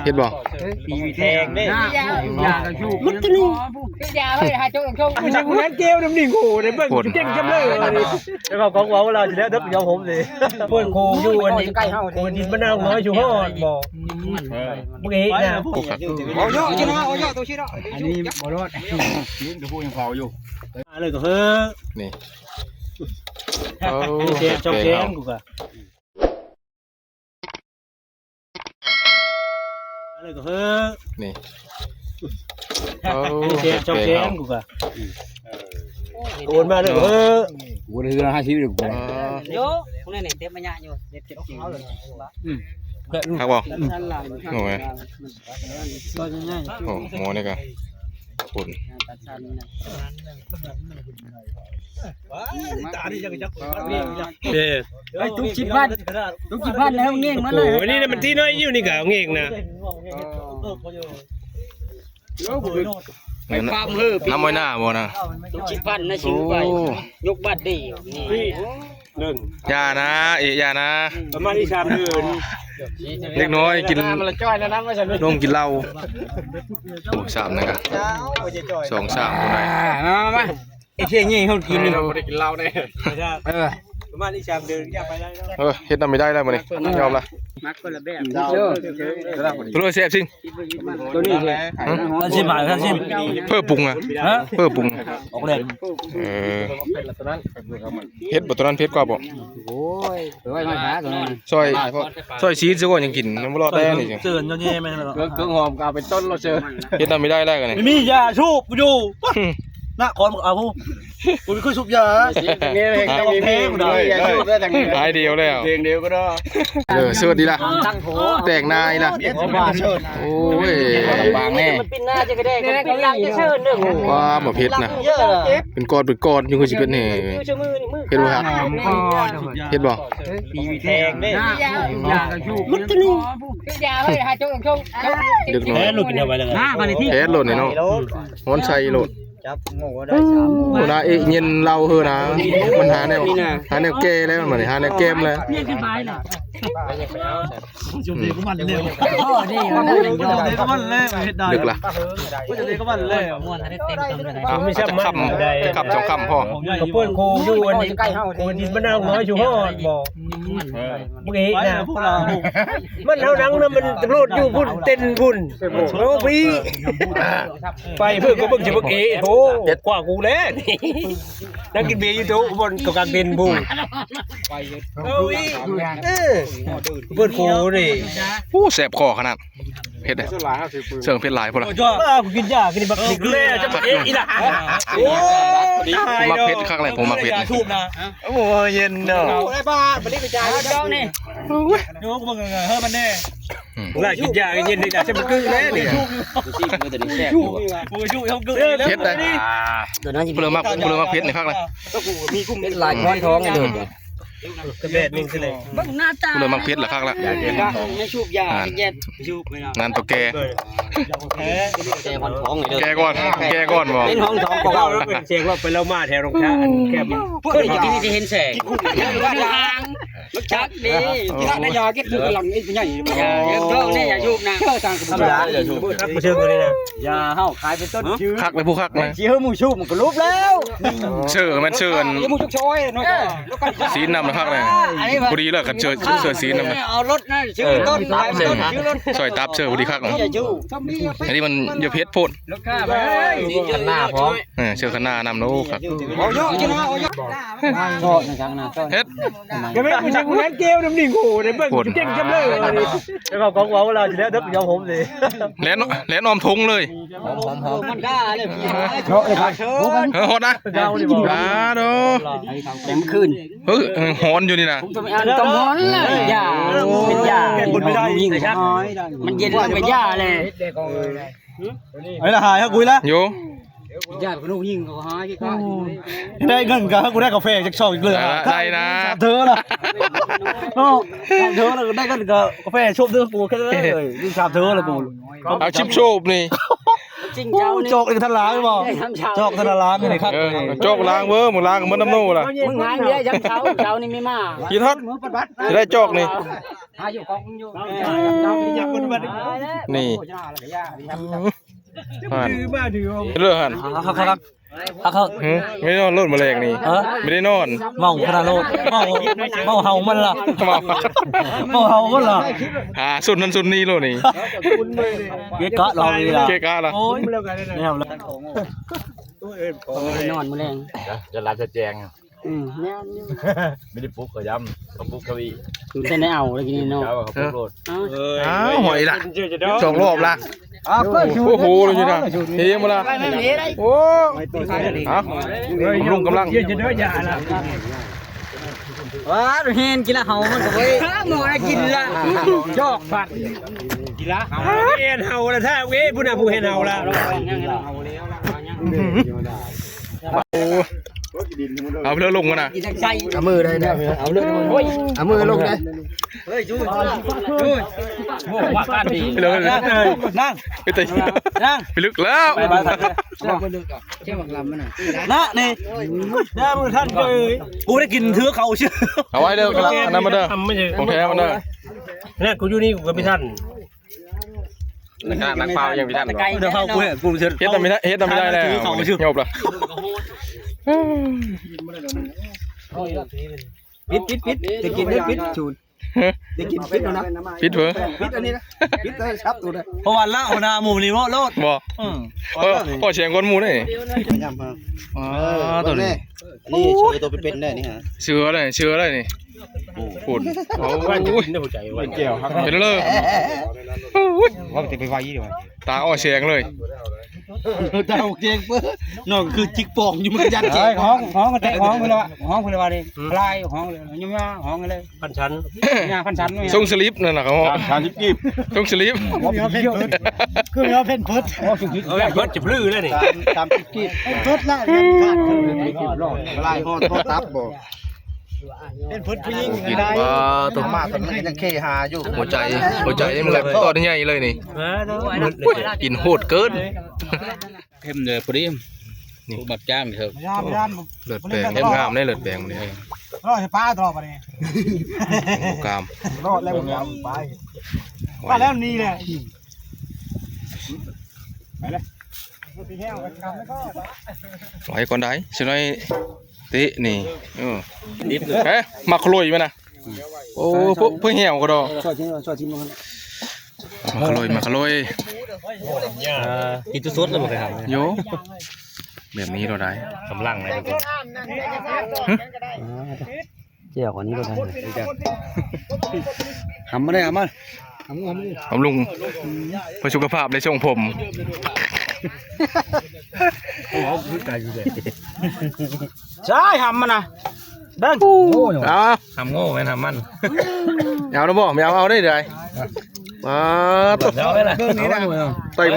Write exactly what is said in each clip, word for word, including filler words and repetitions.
เฮ็ดบ่ ตีแทงเด้ ยาก็อยู่ มันจะนี่ ยาไว้หาโจกโจก มันจะกูนั้นเกลน้ำนิ่งโหได้เบิ่ง โหด เก่งจังเลย แล้วก็ของเว้าเราสิแล้วเด้อเดี๋ยวผมสิ เพิ่นโคอยู่อันนี้ ใกล้เฮา โคดินมะนาวน้อยอยู่ฮอดบ่ เมื่อกี้นะ โอ้ครับ เอาเยอะจินะ เอาเยอะตัวชิดอ่ะ อันนี้บ่รอด ยืนกับผู้ยังเผาอยู่ อะไรก็เฮ้อ นี่ โอ้ เสียง เสียง เสียง กูกะ อะไรก็เฮ้อ นี่ โอ้ เสียง เสียง เสียง กูกะ โอนมาเลยก็เฮ้อ กูได้เงินห้าสิบเลยกู อ่า โย พวกนี้เนี่ยเต็มปัญญาอยู่ เด็ดเจ็ดสิบ อืม ครับผม นั่นล่ะ โอ้ย ก็ง่าย โอ้ หมอนี่กะ คุณ เออ ไอ้ทุกสิบพัน ทุกสิบพันแล้วเง่งมาเลย โอ้โห นี่มันที่น้อยอยู่นี่กะเง่งนะ ไปความเพิ่ม น้ำอ้อยหน้าบ่นะ ทุกสิบพันนะ ชิงไป โอ้ ยกบัตรดีนี่ หนึ่ง อย่านะ เอะ อย่านะ ประมาณอีกสามเดือน เด็กน้อยกิน มันละจ้อยแล้วนะ ไม่ใช่ นมกินเหล้า โอ้ สามนะครับ สองสามคนไหน อ่า มา มา มา ไอ้เท่ยนี่เขากินนี่ เราไม่ได้กินเหล้าแน่ เออ ประมาณอีกสามเดือนอยากไปได้แล้ว เออ เฮ็ดนำไม่ได้แล้วมื้อนี้ ยอมละ มักคนละแบบ ตัวนี้แซ่บจริง ตัวนี้เลย หืม ห้าสิบบาท ห้าสิบ เพิ่มปรุงอะ ฮะ เพิ่มปรุง ออกแรง เออ เผ็ดบ่ ตัวนั้นเผ็ดกว่าบ่ โอ้ย เดี๋ยวไว้มาหาตัวนั้น ซอย ซอยซีดซะก่อนยังกิน ยังบ่รอดได้นี่ เชิญเจ้าแย่ไหมล่ะ เครื่อง เครื่องหอมก็เอาเป็นต้นเราเชิญ เฮ็ดนำไม่ได้แล้วกันนี่ ไม่มียาสูบอยู่ หืม นะ ขอเอา กูไม่เคยสูบยา นี่เพลง เอาเพลง ได้ ได้ ได้ หายเดียวแล้ว เพลงเดียวก็ได้ เออ สวัสดีล่ะ ตั้งโห แตกนายล่ะ โอ้ย บางแน่ มันปิ้นหน้าจะกระแดก ปิ้นหลังจะเชิญเด้อ ว้า บ่เผ็ดนะ เยอะ เป็นก้อน เป็นก้อน อยู่คือสิเป็นแหน่ อยู่เสมอนี่มือ เผ็ดบ่ครับ เผ็ดบ่ ตีแทงเด้ มันจะนี่ ยาไว้หาโจกโจก เด็กน้อย แพ้หลุดกินเอาไว้เลย แพ้หลุดนี่เนาะ ฮ้อนใส่โลด จับโง่ได้สาม หัวหน้าเอะเย็นเหล้าเฮือนะ มันหาแนว หาแนวแก้แล้วมันหาแนวแก้มแล้ว เนี่ยขึ้นไปน่ะ จุ่มเดียวก็มันเร็ว โอ้นี่มัน จุ่มเดียวก็มันเร็ว เห็นได้ ดึกละ จุ่มเดียวก็มันเร็ว ม่วนได้เต็มคำเลย อ่ะ ไม่ใช่ จะคำ จะคำสองคำพอ กับเพื่อนโคอยู่อันนี้ โคดินมะนาวน้อยอยู่ฮอดบ่ เมื่อกี้นะ พวกเรา มันเอาหนังนะมันตำรวจอยู่พุ่นเต้นพุ่น โอ้พี่ ไปเพื่อนก็เบิ่งจะเบิ่งเอะโห กว่ากูแล้วนี่ นั่งกินเบียร์อยู่โต๊ะบนกับกางเต็นท์บู เอ้ย เออ เพื่อนโคนี่ โอ้ แสบคอขนาด เผ็ดเลย เสิร์ฟเผ็ดหลายพอละ ยอดมาก กูกินยากินบักพริกเลย จะบักเอะอีหล่ะ โอ้ ตาย ผมมักเผ็ดคักเลย ผมมักเผ็ด ยาสูบนะ โอ้ เย็นเนาะ ได้บ้า มาเล่นกระจาย เอาเจ้านี่ โยกมึงเฮ้ยมันแน่ อืม หลายกินยาเย็นดีนะ จะมันกึ่งแน่นี่ โอ้ย เผ็ดเลย ตัวนั้น เปลือกมัก เปลือกมักเผ็ดนี่คักเลย เห็นหลายก้อนท้องเลย กระเบ็ดหนึ่งสิเลย เบิ่งหน้าตา เปลือกมักเผ็ดเหรอคักละ ไม่สูบยา อ่า เย็น นั่นตัวแก แกวันท้องเลย แกก่อน แกก่อนบอก เป็นห้องท้องของเรา เสียงว่าไปเล่ามาแถวโรงทานแคบ เพื่อนจะกินที่เห็นแสง มันชักดี กินได้ยากินคือหลังไอ้ผู้ใหญ่ อย่าเยอะเท่านี่อย่าสูบนะ ธรรมดาเลยสูบ ทักมาเชิงตัวนี้นะ อย่าเฮาขายเป็นต้นชื่อ คักเลยผู้คักนะ เชื่อหมูสูบมันก็รูปแล้ว เชิงมันเชิง ไอ้หมูชุกชอยเนาะ สีนำนะคักเลย อันนี้มา พอดีเลยกันเชิงเชิงสีนำนะ เอารถนะชื่อต้นขายเป็นต้นชื่อรถ ซอยตับเชิงพอดีคักนะ อย่าสูบ อันนี้มันอย่าเผ็ดโพด ลูกค้าไป หน้าพร้อม เออ เชิงข้างหน้านำนะ โอ้ ครับ เอาเยอะจินะ เอาเยอะ เฮ็ด อย่าไปผู้ชายคนนั้นเกลน้ำนิ่งโหได้เบิ่ง โหด เก่งจังเลย แล้วก็ของเว้าเราสิแล้วเด้อเดี๋ยวผมสิ แล่น แล่นอ้อมทงเลย หอมๆๆ มันด่าเลยพี่ เนาะเลยครับ เออ โหดนะ เรานี่บอก อ่า โด เต็มคืน เฮ้ย ฮ้อนอยู่นี่นะ ผมจะไปเอาน้ำต้มฮ้อนเลย อย่า เป็นอย่า คนไม่ได้ มันเย็นเป็นอย่าเลย ไอ้ละหายครับ กุยละ โย ญาติคนลูกยิงเขาหาที่เขา ได้เงินก็กูได้กาแฟจากซองอีกเลย ได้นะ สามเทื่อละ เนาะ สามเทื่อละ ได้เงินก็กาแฟชบเด้อกูแค่นั้นเลย สามเทื่อละกู เอาชิปโชบนี่ จริงเจ้านี่ จอกอีกทันหลายบ่ จอกทันหลายนี่ครับ เออ จอกล้างเว้อ มึงล้างมันน้ำโน่ล่ะ มึงหายเมียยังเช้า เช้านี่ไม่มา กินฮอต จะได้จอกนี่ หาอยู่ของอยู่ นี่ โอ้ย หาแล้วก็ยาก อืม ผ่าน ดื้อบ้าดื้อเอา เด้อหั่น เอา เอา เอา เอา หือ ไม่นอนโลดมื้อแลงนี่ เออ ไม่ได้นอน เมาขนาดโลด เมา เมาเฮามันล่ะ เมา เมาเฮามันล่ะ หาสุดนั้นสุดนี้โลดนี่ เกะกะเราเลยล่ะ เกะกะล่ะ โอ้ย แนวละ เขาไม่ได้นอนมื้อแลง จะ จะรับจะแจง อืม แม่นอยู่ ไม่ได้ปลุกเขาย้ำ เขาปลุกเขาอีก มันจะได้เอาเลยกินนี่เนาะ เช้าเขาปลุกโลด เอ้า เอ้ย อ้าว หอยละ เดี๋ยวจะโดน สองรอบละ อ้าว โอ้โห เลยนะ เฮ้ย มาละ โอ้ เอา บำรุงกำลัง เดี๋ยวจะโดนยาละ ว้า เห็นกินละเฮามันก็เว้ย หมอกินละ จอกผัด กินละเฮา เห็นเฮาละ ถ้าเว้ย ผู้น่ะ ผู้เห็นเฮาละ โอ้ เอาเรือลงมานะ เอามือได้นะ เอาเรือลง โอ้ย เอามือลงได้ เฮ้ย จูน จูน โอ้ ว่ากันดี เรือลง นั่ง ไปตี นั่ง ไปลึกแล้ว ไป ไป ไป เจ้าบักลำมันน่ะ นะนี่ ได้มือท่านเลย กูได้กินเถือเขาเชื่อ เอาไว้เด้อ อันนั้นมาเด้อ ของแท้มาเด้อ เนี่ย กูอยู่นี่ กูก็ไม่ทัน นะครับ นักเป่ายังไม่ทัน เดี๋ยวเขา กูเห็น กูเชื่อ เฮ็ดทำไม่ได้ เฮ็ดทำไม่ได้แล้ว เขาเชื่อ ยบละ ปิด ปิด ปิด จะกินได้ปิด จูน ได้กินปิดแล้วนะ ปิดเผลอ ปิดอันนี้นะ ปิดเลยครับ ตูดเลย เพราะวันละหัวหน้าหมู่นี่โลด บ่ อืม เออ พอเสียงคนหมู่นี่ ยำมา อ๋อ เออ ตัวนี้ นี่เสือตัวเป็นๆได้นี่ฮะ เสืออะไร เสืออะไรนี่ โอ้โห โอ้ย เป็นแก้วครับ เป็นเลย ว่าจะไปไวดีกว่า ตาอ้อแสงเลย ตาโอเคเปิ้ลน้องคือจิกปองอยู่ มันยันเก่ง เฮ้ย ฮ้อง ฮ้องกันแต่ฮ้องเพิ่นละวะ ฮ้องเพิ่นละวะนี่ ลายฮ้องเลย ยุ่งยากฮ้องเลย พันชั้น เนี่ย พันชั้นเนี่ย ทรงสลิปนั่นน่ะครับ สามสิบกีบ ทรงสลิป คือว่าเป็นเพิด คือว่าเป็นเพิด โอ้ สุดยอด เออ เพิดจะพลื้อเลยนี่ สาม สามสิบกีบ เป็นเพิดละ ลายฮอด ฮอดตับบ่ เป็นเพิดผู้หญิง กิน ได้ ปลาตัว มาตอนนี้ยังเคหาอยู่ หัวใจ หัวใจนี่มันแบบตอนใหญ่เลยนี่ มาเด้อ กินโหดเกิน เข้มเลยพอดี นี่ บักจ้างเถอะ ยามยาม เลือดแปลง เข้มงามเลย เลือดแปลงนี่ รอดให้ป้าตลอดไปเลย โอ้ กาม รอดแล้ว กามไป ว่าแล้วนี่แหละ ไปเลย ไหวก่อนได้ สิน้อย เตะนี่ เออ ดิบเลย เอ๊ะ หมากขลุ่ยไหมนะ โอ้ เพื่อ เพื่อเหี่ยวก็ดอก ช่วยทิ้ง ช่วยทิ้งมัน หมากขลุ่ย หมากขลุ่ย เอ่อ กินสดๆเลยบ่เคยทำ โย แบบนี้เราได้ กำลังเลยทุกคน เจ้าคนนี้ก็ได้ ทำมาได้ ทำมา ทำมา บำรุงเพื่อสุขภาพและทรงผม โอ้โห คือไก่อยู่เลย ใช่ หำมันนะ เด้ง โอ้ย เอา หำโง่ไหม หำมัน เอาแล้วบ่ ไม่เอา เอาได้เลย มาตบ เอาไปเลย ต่อย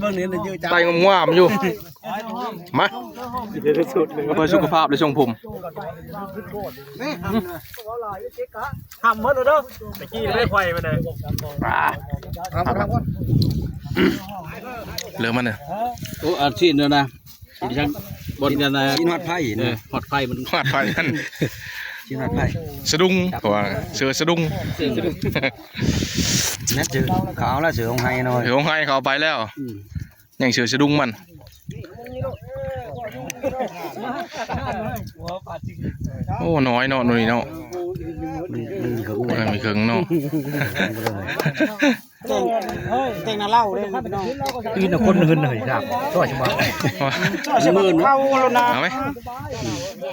เบิ่งนี่ ต่อยงามๆอยู่ มา เพื่อสุขภาพและทรงผม หำหมดเลยเด้อ ตะกี้ไม่ได้ไขว่มันเลย อ่า ครับ ครับ เริ่มมันเนี่ย โอ้ อัดชิ้นแล้วนะ ชิ้นทั้งบนกันนะ ชิ้นฮอดไผ่นะ เออ ฮอดไผ่มัน ฮอดไผ่มัน ชิ้นฮอดไผ่ สะดุ้ง เพราะว่าเสือสะดุ้ง เสือสะดุ้ง แม่นเจอเขาเอาแล้ว เสือของไฮหน่อย เสือของไฮเขาเอาไปแล้ว อืม ยังเสือสะดุ้งมัน โอ้ น้อยเนาะ หน่อยเนาะ มัน มันมีเครื่อง เออ มีเครื่องเนาะ แต่ง แต่งหน้าเหล้าเลยพี่น้อง พี่น่ะคนหื่นหน่อยครับ ก็จะมา หมื่น เข้าแล้วนะ เอาไหม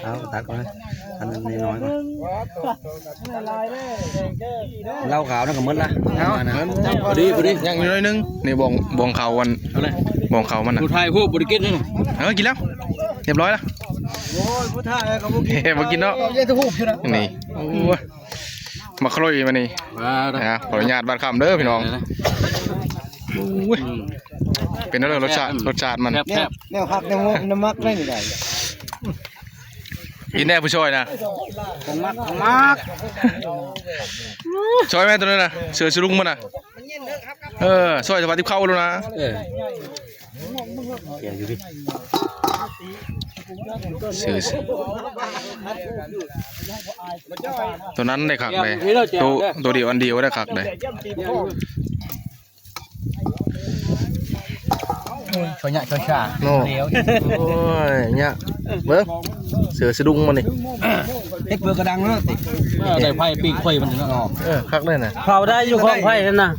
เอาตัดก่อนนะ อันนี้น้อยก่อน เหล้าขาวนั่นก็หมดละ เอา เอานะ พอดี พอดี ยังอยู่หน่อยนึง นี่บ่อง บ่องเขาอัน เอาเลย บ่องเขามันน่ะ ผู้ไทยพวกบริกินนั่นน่ะ เออ กินแล้ว เรียบร้อยแล้ว โอ้ย ผู้ไทยเขาบ่กิน บ่กินเนาะ เอาเยอะทุกหุบอยู่นะ นี่ โอ้ย มาคลุยมานี่ มาเด้อ นะ ขออนุญาตบัดคำเด้อพี่น้อง ได้ๆ โอ้ย อืม เป็นอะไรรสชาติ รสชาติมัน แซ่บๆ แนวคักแนวงกน้ำมักได้นี่ได้ กินแน่ผู้ช่วยนะ ของมัก ของมัก ช่วยแม่ตัวนั้นนะ เสือสะดุ้งมันนะ เออ ช่วยสวัสดีเข้าแล้วนะ เออ เ เสียอยู่ดิ ซื้อ ตัวนั้นได้คักเลย ตัว ตัวเดียวอันเดียวได้คักเลย โอ้ย ชอยหยะชอยชา โน่ เดี๋ยว โอ้ย เนี่ย เบิ่ง เสือสะดุ้งมานี่ เฮ็ดเบิ่งกระดังเนาะ เออ ได้ไผ่ปิ้งไข่มันเนาะ เออ คักเลยนะ เผาได้อยู่ของไผ่นั่นน่ะ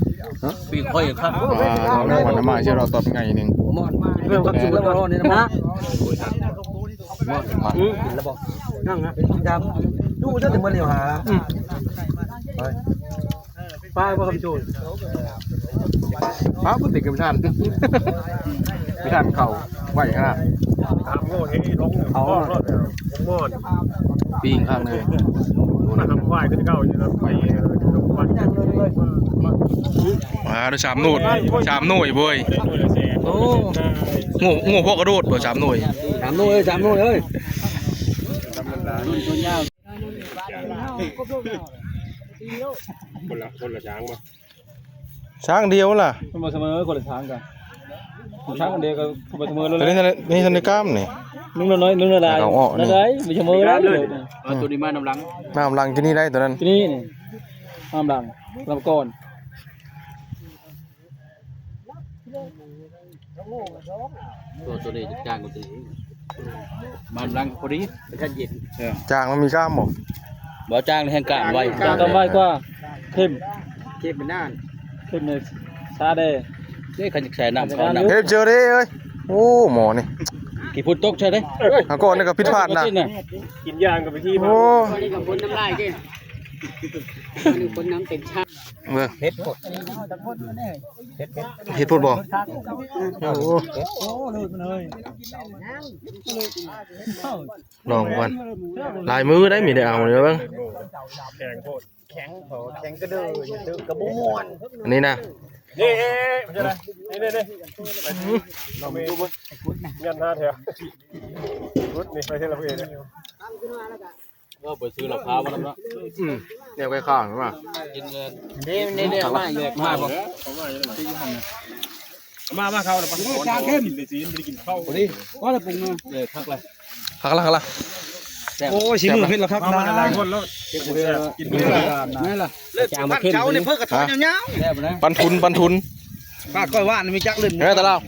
ปิ้งไข่ครับ อ่า ลองดูก่อนนะ มาเชื่อเราตอบไงหนึ่ง เพิ่มความสุขแล้วก็ร้อนนี่นะ อืม กินแล้วบ่ นั่งนะ ดำ ดูเจ้าแต่มื้อเดียวหา อืม ไป ป้าบ่คำจูน ป้าบ่ติดกับท่าน ท่านเขาไหวขนาด เอา ปิ้งข้างใน มาทำควายขึ้นเก้าอยู่แล้วไป อ่า ได้สามหน่วย สามหน่วยเว้ย โอ้ งู งูพวกกระโดดเว้ย สามหน่วย สามหน่วยเอ้ย สามหน่วยเอ้ย คนละ คนละช้างปะ ช้างเดียวล่ะ มันบ่เสมอ คนละช้างกัน ช้างอันเดียวก็บ่เสมอแล้ว ตัวนี้ทันได้ นี่ทันได้กล้ามนี่ นึ่งน้อย นึ่งละลาย เอาออกนี่ ได้ บ่เสมอแล้ว เอาตัวนี้มานำหลัง มานำหลังที่นี่ได้ตัวนั้น ที่นี่นี่ นำหลัง นำก่อน ตัว ตัวนี้จ้างกว่าตัวนี้ มันรังพอดี มันทันเย็น เออ จ้างมันมีกล้ามบ่ บ่จ้างแห่งกล้ามไว กล้ามไวกว่า เข้ม เข้มเป็นน่าน เข้มเลย ซาเด้ นี่คันใส่น้ำเขาน้ำ เฮ้ย เจอเด้เอ้ย โอ้ หมอนี่ กี่พุ้นตกใช่ไหม เอาก่อนนี่ก็ผิดพลาดนะ กินยางกับไปที่ โอ้ นี่กับคนน้ำลายเด้ นี่คนน้ำเต็มชา เบิ่ง เผ็ดโพด เผ็ด เผ็ด เผ็ดโพดบ่ โอ้โห ลองก่อน หลายมื้อได้มีได้เอาเลยเบิ่ง แข็งโพด แข็งโพด แข็งกระเดือกระบวน อันนี้นะ นี่ นี่ นี่ นี่ ลองดูเบิ่ง เงินห้าแถว พุดนี่ไปเฮ็ดละเพื่อนเลย ว่าไปซื้อเหล้าขาวมาแล้วเนาะ อืม เนี่ยไปข้าวมา กินเลย นี่ นี่ นี่ มา มาบ่ มา มาเขาแล้วปะ จางเข้ม กินไปสิ ไม่ได้กินข้าว พอดี ว่าแล้วปรุงมา เออ คักเลย คักละ คักละ โอ้ย ชิมมือเพิ่นละคักนะ มาหลายคนแล้ว กินเพื่อ นั่นล่ะ เลือดจางมาเข้ม เขาเนี่ยเพิ่งกระท้อนยาวๆ ปันทุน ปันทุน ปากก้อยว่านมีจักเลือดหมู เออ ตะลาว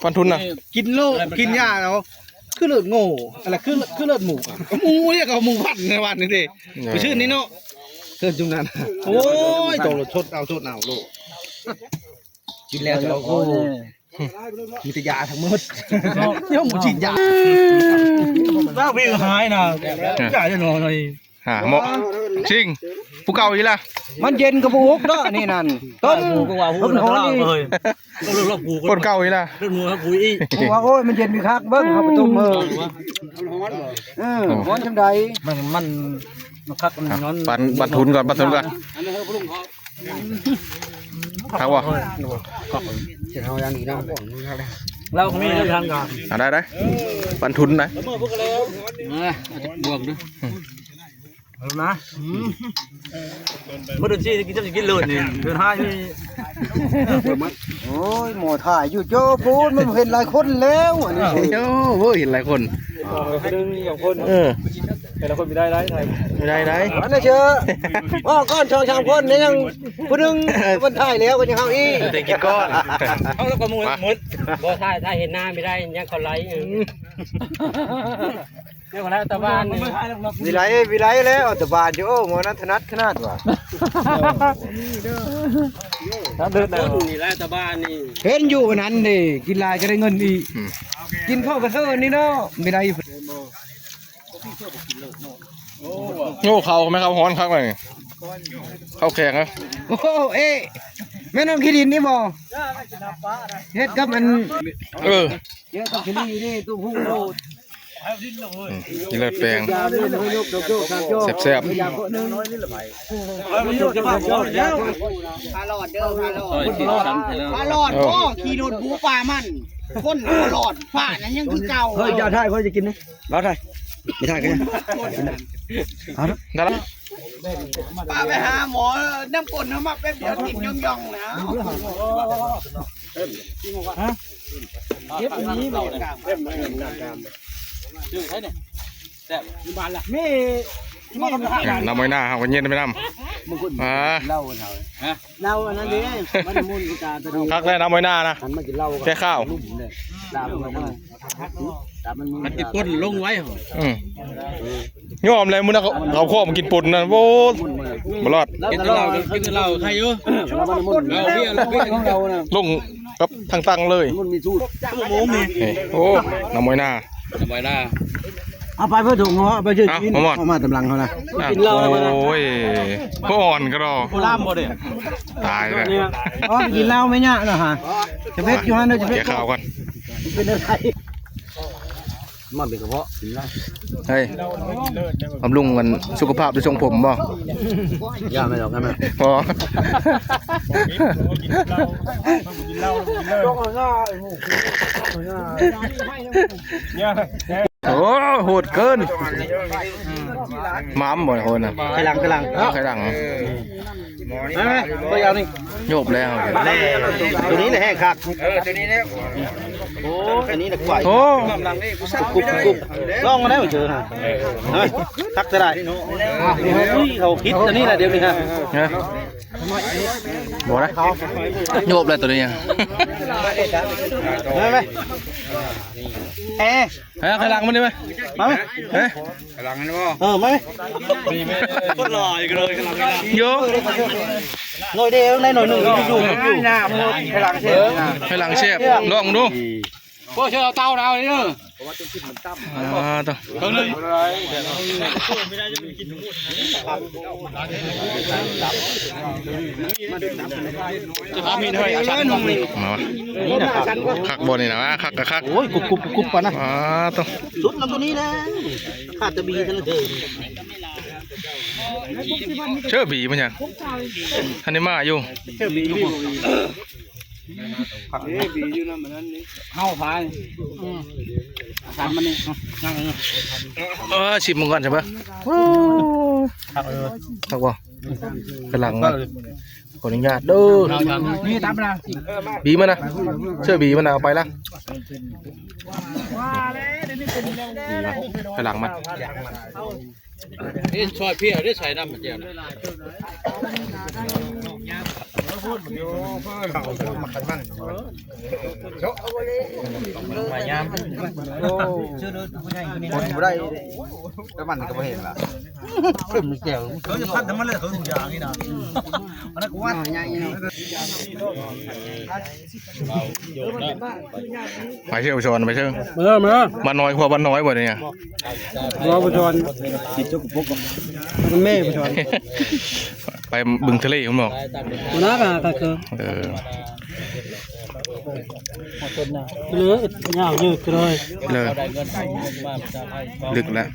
ปันทุนนะ กินโล กินยาแล้ว คือเลือดโง่ อะไร คือ คือเลือดหมูอะ หมูเนี่ยเขาหมูพันในวันนี้ดิ เออ ไปชื่อนี้เนาะ เกินจุงนั้น โอ้ย โตรถชดเอา ชดเอาโลด กินแล้วจะเอาโอ้ มีแต่ยาทั้งหมด เนาะ เดี๋ยวหมูฉีดยา ลากวิ่งหายนะ ยาจะนอนเลย อ่า เหมาะ ชิง ผู้เก่าอีกละ มันเย็นกับผู้อุกเนาะ นี่นั่น ต้น กูว่าผู้ ต้นหอมนี่ เฮ้ย คนเก่าอีกละ เรื่องหมูครับผู้อีก กูว่า โอ้ย มันเย็นมีคัก เบิ่งเอาไปต้มเบิ่ง เออ ฮ้อนจังใด มัน มัน มันคัก มันฮ้อน ปัน ปันทุนก่อน ปันทุนก่อน อันนี้เฮ้ยพวกลุงเขา ครับวะ เดี๋ยวเอาอย่างนี้นะ เราก็มีเรื่องทางการ อ่ะ ได้ ได้ ปันทุนนะ เออ อาจจะบวกด้วย เอานะ อืม เมื่อเดือนสี่กินจะกินเลยนี่ เดือนห้านี่ โอ้ย หมอถ่ายอยู่ โจ้พูด มันเห็นหลายคนแล้ว อันนี้ โอ้โห เห็นหลายคน คนหนึ่งสองคน เออ แต่ละคนมีได้ได้ไทย ไม่ได้ได้ อันนั้นเชื่อ ว่าก่อนสองสามคนนี่ยัง ผู้หนึ่งมันถ่ายแล้วก็ยังเอาอีก แต่กินก้อน เอาแล้วก็หมด หมด บ่ถ่าย ถ่ายเห็นหน้าไม่ได้ ยังเขาไลฟ์ เดี๋ยวก่อนนะ ตะบ้านนี่ วิไล วิไลแล้ว ตะบ้านอยู่ โอ้ หมอนั้นถนัดขนาดว่ะ ถนัดเลิศแล้ว นี่แหละตะบ้านนี่ เห็นอยู่วันนั้นนี่ กินหลายก็ได้เงินอีก อืม กินข้าวกระเซิร์นี่เนาะ ไม่ได้ โอ้ เขาไหมครับ ฮ้อนคักเลย เขาแข็งนะ โอ้โห เอ๊ะ แม่น้องขี้ดินนี่บ่ เฮ็ดกับมัน เออ เยอะกับขี้ดินนี่ ตู้พุงโลด อืม กินเลือดแปลง ยาเลือดให้ลูกโจโจ้ แซ่บๆ ยาเกาะหนึ่ง พาหลอดเด้อ พาหลอด พาหลอด โอ้ พ่อขี่รถหมูป่ามัน คนพาหลอด ผ่านนั้นยังคือเก่า เฮ้ย อย่าถ่าย เขาจะกินนี่ เราถ่าย ไม่ถ่ายกัน เอาละ ได้ละ ป้าไปหาหมอ น้ำกลนเขามาแป๊บเดียว ติดย่องๆ นะ ฮะ เก็บอันนี้มา ชื่อใครเนี่ย แซ่บ มี มี อ่ะ น้ำอ้อยหน้าเฮาก็เย็นไปนำ บางคน อ่า เหล้าเฮา ฮะ เหล้าอันนั้นเด้ มันมุ่นตาตะดุง คักแล้วน้ำอ้อยหน้านะ หันมากินเหล้า แก้ข้าว ลุ่มเลย ตามัน ตามันมุ่น มันสิป่นลงไว้ อืม ยอมเลยมื้อนั้นเขา เขาขอมากินป่นนะ โอ้ บ่รอด กินแต่เหล้า กินแต่เหล้าใครอยู่ เหล้าเบียร์ เหล้าเบียร์ของเรานะ ลงกับทางตังเลย มันมีสูตร หมูมี นี่ โอ้ น้ำอ้อยหน้า น้ำอ้อยหน้า เอาไปเพื่อถุงห่อ เอาไปเชื่อ อ่ะ กิน หมอมอน เอามาตำลังเขานะ อ่ะ กินเหล้า โอ้ย พ่ออ่อนก็รอ โคราชบ่เด้ ตายเลย เนี่ย อ๋อ กินเหล้าไหมเนี่ยนะฮะ จะเพ็ดอยู่ฮะเนี่ย จะเพ็ด แก้ข้าวก่อน เป็นอะไร มันเป็นกระเพาะกินได้ เฮ้ย บำรุงกันสุขภาพด้วยทรงผมบ่ ย่าไม่หรอกนะแม่ พอ โอ้ โหดเกิน หมามบ่โหดนะ ไข่หลัง ไข่หลัง ไข่หลัง มาไหม ก็ยาวนี่ โยบแล้ว ตัวนี้นะแห้งคัก เออ ตัวนี้นะ โอ้ อันนี้นะกว่า โอ้ กุบกุบกุบ ลองมาได้เหมือนเจอนะ ฮะ คักจะได้ อุ้ย เขาคิดอันนี้แหละเดี๋ยวนี้ฮะ ฮะ บอกนะ โยบเลยตัวนี้อะ มาไหม เอ๊ะ เฮ้ย ข้างหลังมันดิไหม มาไหม เฮ้ย กำลังนี่บ่ เออ มาไหม โคตรหล่ออีกเลยกำลังนี่ โย หน่อยเดียวในหน่อยหนึ่งอยู่อยู่อยู่ หน้าหมดกำลังเสีย ข้างหลังเสียบ ลองดู พวกเชื่อเอาเตาดาวนี่เด้อ อ่า ต่อ เท่านึง จะทำให้ด้วยอาจารย์ มาวะ คักบ่นี่นะ คักกะคัก โอ้ย กุบกุบกุบกุบปะนะ อ่า ต่อ สุดลำตัวนี้นะ ขาดแต่บีเท่านั้นเอง เชื่อบีมันยัง ทันได้มาอยู่ เชื่อบีอยู่ เอ้ย บีอยู่นำมันนั้นนี่ เฮาพาย อืม อาจารย์มันนี่ นั่งเออ เออ ชิมมันก่อนใช่ปะ โอ้ คักเออ คักบ่ กำลังนะ ขออนุญาตเด้อ นี่ตามนะ บีมันนะ เชื่อบีมันนะ เอาไปละ ว่าแล้วเดี๋ยวนี้เป็นแล้ว บีมัน กำลังมัน นี่ซอยเพี้ยได้ใส่น้ำมันเจียวนะ เขามาขันมัน มายาม โอ้ คนบ่ได้ แต่มันก็บ่เห็นล่ะ ขึ้นมีแก้ว เขาจะพันทำไมเลยเขาถุงยางนี่นะ อันนั้นกูว่าใหญ่นี่ ไปเที่ยวชอนไปเที่ยว มามา บ้านน้อย ครัวบ้านน้อยบ่เนี่ย ครัวประชอน ติดเจ้ากุ๊ก มันแม่ประชอน ไปบึงทะเลผมบอก หัวหน้าก็คือ เออ เหลือยาวยืดเลย เลย ลึกแล้ว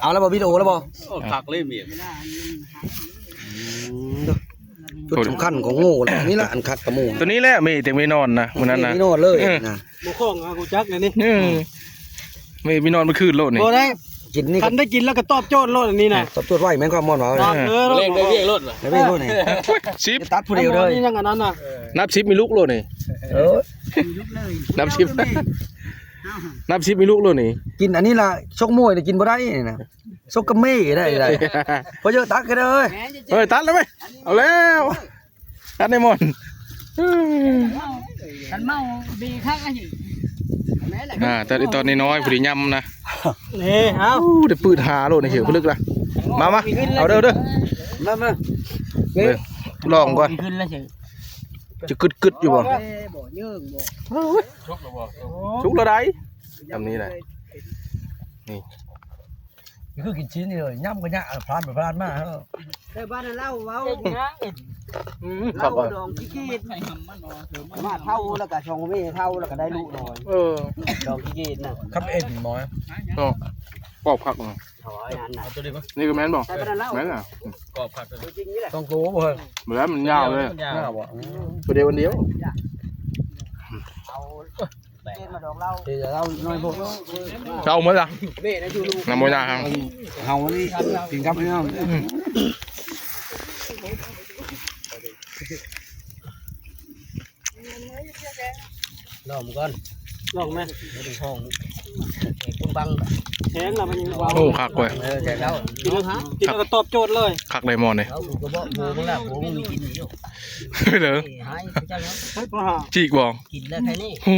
เอาแล้วบ่ วิดีโอแล้วบ่ โอ้ คักเลยเมีย จุดสำคัญของโง่แหละ นี่แหละอันคักกะหมู่ ตัวนี้แหละมีแต่ไม่นอนนะมื้อนั้นนะ มีนอนเลย เออ นะ บ่คล้องเอากูจักเลยนี่ เออ มีไม่นอนเมื่อคืนโลดนี่ บ่ได้ กินนี่ คันได้กินแล้วก็ตอบโจทย์โลดอันนี้นะ ตอบโจทย์ไว้แม่นความม่วนว่า ตอบเออ เล่นไปเวียกโลดเหรอ แล้วเวียกโลดนี่ สิบ ตัดผู้เดียวเลย นี่ยังอันนั้นน่ะ นับสิบมีลูกโลดนี่ เออ นับสิบ นับสิบมีลูกโลดนี่ กินอันนี้ล่ะ ชกมวยนี่กินบ่ได้นี่นะ ซกกะเม่ได้ได้ พอเยอะตัดกันเลย เฮ้ย ตัดแล้วไหม เอาแล้ว ตัดในมอน คันเมาบีคักอันนี้ อ่า แต่ตอนนี้น้อยพอดีย่ำนะ นี่ เอา อู้ ได้ปืดหาโลดในเขียวลึกละ มา มา เอาเด้อ เด้อ มา มา เบิ่ง ลองก่อน ขึ้นแล้วเฉย จะกึดกึดอยู่บ่ บ่เยิ่งบ่ ชุกแล้วได้ ทำนี้แหละ นี่ คือกินชิ้นนี่เลย ย่ำก็ยะ ผ่านไปผ่านมา เออ แต่บ้านเล่าเว้า อืม เล่าดองขี้เกียจ มาเท่าแล้วก็สองเมเท่าแล้วก็ได้ลูกน้อย เออ ดองขี้เกียจน่ะ ครับเอ็นหมอ เนาะ ปอบคักเนาะ ถอยอันน่ะ นี่ก็แม่นบอก แต่บ้านเล่า แม่นอ่ะ จริงๆนี่แหละ ต้องโตบ่เฮ้ย เหมือนมันยาวเลย ยาวบ่ ประเดี๋ยววันเดียว เอา เดี๋ยวเราน้อยพวก เจ้าเมื่อไหร่ น้ำมันยาครับ เฮานี่กินกับพี่น้อง อืม อืม ลองก่อน ลองไหม เดี๋ยวดูห้อง คุณบัง แข็งแล้วมันยังเบา โอ้ คักเว้ย เออ แต่แล้ว กินแล้ว กินแล้วก็ตอบโจทย์เลย คักเลยหม้อนี่ เอากูก็บอกหมูมึงละ หมูมึงมีกินอยู่ เด้อ หายไปจังแล้ว เฮ้ย พ่อหา จีกบ่ กินแล้วแค่นี้ โอ้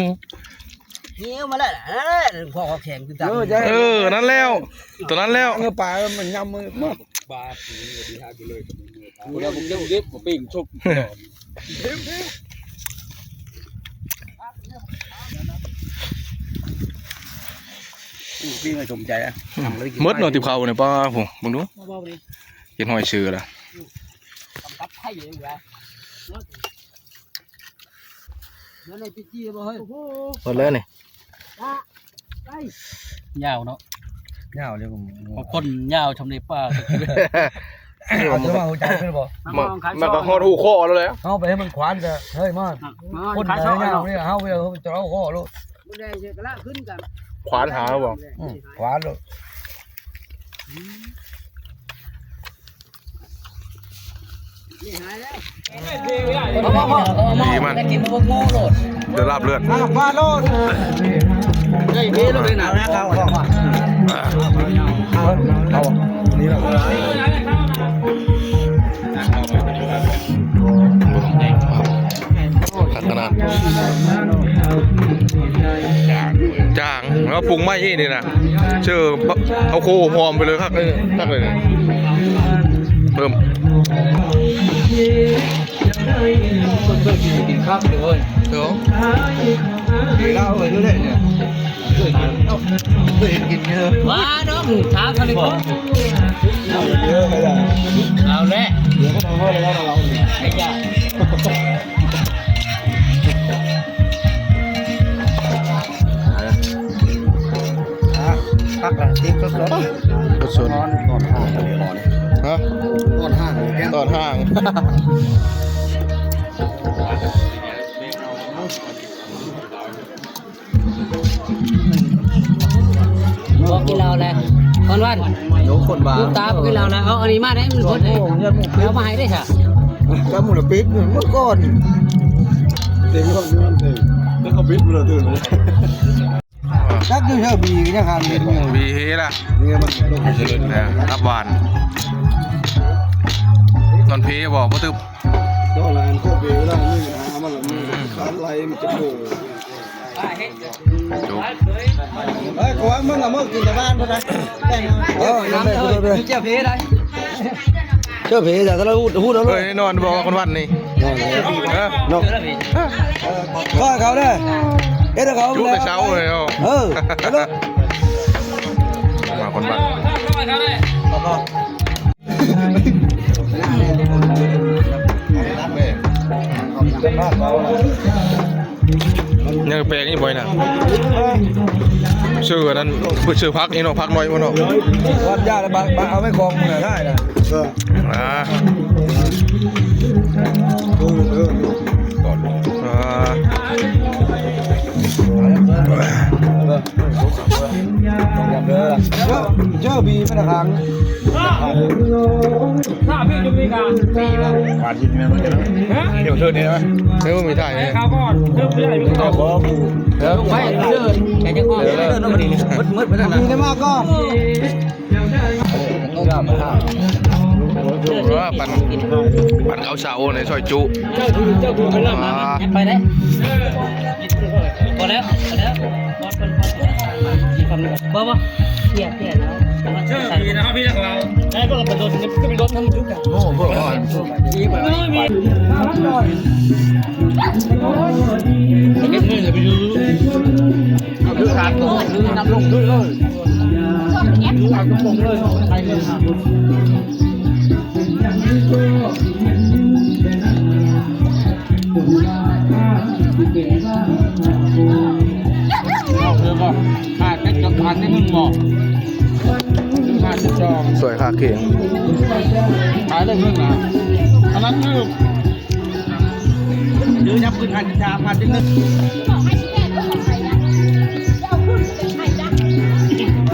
เงี้ยวมาแล้ว เออ พวกเขาแข็งขึ้นตาม เออ นั่นแล้ว ตัวนั้นแล้ว เงือปลา มันยำมือ ปลา กูแล้วกูเก็บเด็กกูปิ้งชุบ ปิ้งให้สมใจอะ ทำเลยกิน หมดเนาะ ติบเขาเนี่ย ป้า ผม เบิ่งดู เห็นหอยเชอแล้ว กับไข่อยู่แล้ว เดี๋ยวในปีจีบ่เฮ้ย โอ้โห หมดแล้วนี่ ยาวเนาะ ยาวเลยผม ของคนยาวชำในป่า อาจจะว่าหัวใจขึ้นบ่ มัน มันก็ฮอดหูคอแล้วแหละ เอาไปให้มันขวานจะ เฮ้ย มา มา คน ขาย ไหน ซอย ยาว เนาะ เนี่ย เอาไปเอาจะเอาคอลูก บ่ได้เสียกะละขึ้นกัน ขวานหาบ่ อืม ขวานลูก ดีมัน ได้กินพวกโง่โลด เดี๋ยวลาบเลือด อ่ะ มาโลด ได้เบ้โลดเลยนะ เอา เอา เอา นี่แหละ คักขนาด จาง แล้วปรุงไม่อีกนี่นะ เจอเอาโคหอมไปเลย คักเลย คักเลยเนี่ย เพิ่ม คนเคยกิน กินคักเลยเว้ย เดี๋ยว กินเหล้าไปด้วยเนี่ย เคยกิน เอ้า เคยกินเยอะ ว้าเนาะ ถามเขาเลย เอาเยอะไปละ เอาแหละ เดี๋ยวก็มาเพิ่มแล้วเราเนี่ย ไอ้จ้า อ่ะ พักละ ติ๊บสดๆ สดๆ ตอน ตอนห้างเลย ตอนนี้ ฮะ ตอนห้างเลย ตอนห้าง บ่กินเหล้าแล้ว คนวัน โยคนบ้า ลูกตาบ่กินเหล้าแล้ว เอาอันนี้มาได้ มันพดเลย โอ้โห เอามาให้ได้ซะ ก็หมูละปิ๊บเมื่อก่อน เต็มก่อนนี่มันเต็ม แล้วก็ปิ๊บมันเลยตื่นเลย จักอยู่เชื่อบีก็ยังหาเห็นอยู่ บีเฮล่ะ นี่มันลงไปเจริญ นะ ตับหวาน ตอนเพบอกบ่ตึบ โดนละอันโคตรเบลล่านี่หามันละมัน อืม ขาดไหลมันจะโผล่ จบ เฮ้ย กูว่ามึงอะมึงกินแต่บ้านเท่านั้น เออ นั่นแหละ กูโดนไป เจ้าเพได้ เจ้าเพแต่ถ้าเราพูด พูดแล้ว เฮ้ย นอนบอกว่าคนวันนี่ นอนเลย เออ เนาะ ก็เขาเนี่ย เอ็ดเขา จุ๊บแต่เช้าเลย เออ เออ แล้วก็ มาคนบ้าน ยังแปลงนี่บ่อยนะ ชื่ออันนั้น ชื่อพักนี่เนาะ พักน้อยบ่เนาะ วัดยาแล้วบาง บางเอาไม่กองมือได้นะ เออ อ่า เออ เออ อ่า เจ้า เจ้าบีเป็นทาง ถ้าพี่จะมีการ หวานจริงนะมันจะ ฮะ เดี๋ยวเชิญเนี่ยนะ เฮ้ย มีถ่ายเนี่ย เขาก่อนเริ่มเรื่อยๆ เอาขอกู เดี๋ยว ไปเรื่อยๆ แต่จะก่อนเรื่อยๆ เริ่มมาดี มืดๆ ไปทางนั้น มีได้มากก่อน เออ ปั่น ปั่นข้าวเช้าในซอยจุ เจ้าถือ เจ้าถือไปแล้วนะ อ่า ไปได้ พอแล้ว พอแล้ว บ่ บ่ เสีย เสียแล้ว เชื่อดีนะครับพี่นักข่าว ได้พวกเราไปโดน ก็ไปโดนทำทุกอย่าง โอ้ พวกอ่อน เก็บเงินอย่าไปดู เอาคือขาดตัว คือน้ำลงด้วยเลย คือเอาตรงๆเลย ไปเลยครับ เอาเถอะบ่ ขาดแค่จบพันนี่มึงบอก ขาดสิบสอง สวยค่ะเข่ง ขายได้เพิ่มนะ อันนั้นคือ เดี๋ยวยับขึ้นพันสามพันนิดนึง บอกให้แม่ก็ของใครนะ จะเอาหุ้นเป็นใครนะ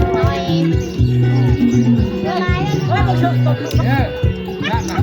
อะไร อะไร ว่าไปชมตบลูก เนี่ย นั่นน่ะ